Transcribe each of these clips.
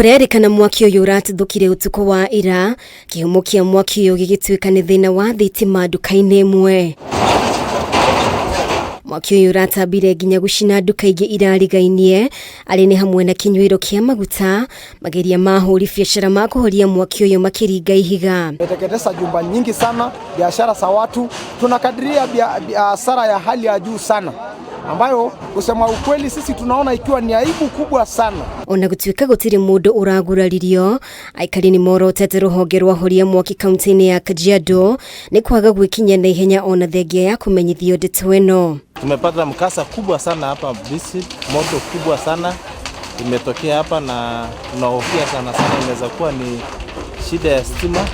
Kurerĩkana mwaki ũyũ ũratuthũkire ũtukũ wa ira. Kĩhumo kĩa mwaki ũyũ gĩgĩtuĩka nĩ thĩna wa thitima nduka-inĩ ĩmwe. Mwaki ũyũ ũratambire nginya gũcina nduka ingĩ irarigainie, arĩ nĩ hamwe na kĩnyuĩro kĩa maguta. Mageria ma ahũri biacara ma kũhoria mwaki ũyũ makĩringa ihiga. Imeteketeza jumba nyingi sana, biashara za watu. Tunakadiria hasara ya hali ya juu sana ambayo kusema ukweli sisi tunaona ikiwa ni aibu kubwa sana. Ona gũtuĩka gũtirĩ mũndũ ũraguraririo, aikari nĩ morotete rũhonge rwa horia mwaki kaunti-inĩ ya Kajiado nĩ kwaga gwĩkinyia na ihenya ona thengia ya kũmenyithio ndeto ĩno. Tumepata mkasa kubwa sana hapa Bisi, moto kubwa sana imetokea hapa na tunahofia sana sana inaweza kuwa ni shida ya stima,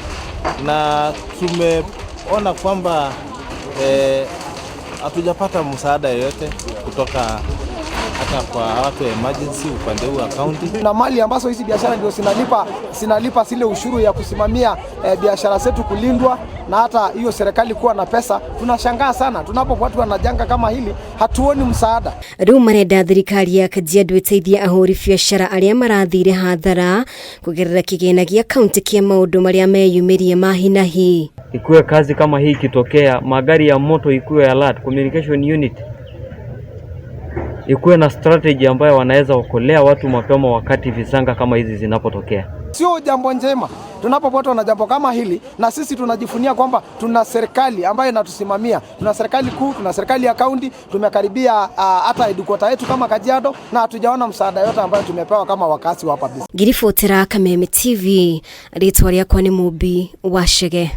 na tumeona kwamba hatujapata msaada yoyote kutoka hata kwa watu wa emergency upande huu wa county. Na mali ambazo hizi biashara ndio zinalipa zile ushuru ya kusimamia biashara zetu kulindwa na hata hiyo serikali kuwa na pesa. Tunashangaa sana tunapopatwa na janga kama hili, hatuoni msaada. Rĩu marenda thirikari ya Kajiado ĩteithie ahũri biacara arĩa marathire hathara kũgerera kĩgĩna gĩa kaunti kĩa maũndũ marĩa meyumĩria ma hi na hi. Ikuwe kazi kama hii ikitokea, magari ya moto ikuwe alert, communication unit ikuwe na strategy ambayo wanaweza okolea watu mapema wakati visanga kama hizi zinapotokea. Sio jambo njema tunapopatwa na jambo kama hili, na sisi tunajivunia kwamba tuna serikali ambayo inatusimamia. Tuna serikali kuu, tuna serikali ya kaunti, tumekaribia hata headquarter yetu kama Kajiado, na hatujaona msaada yote ambayo tumepewa kama wakazi wa hapa Bisi. Ngiribotera Kameme TV, rĩtwa rĩakwa nĩ Mũmbi wa Chege.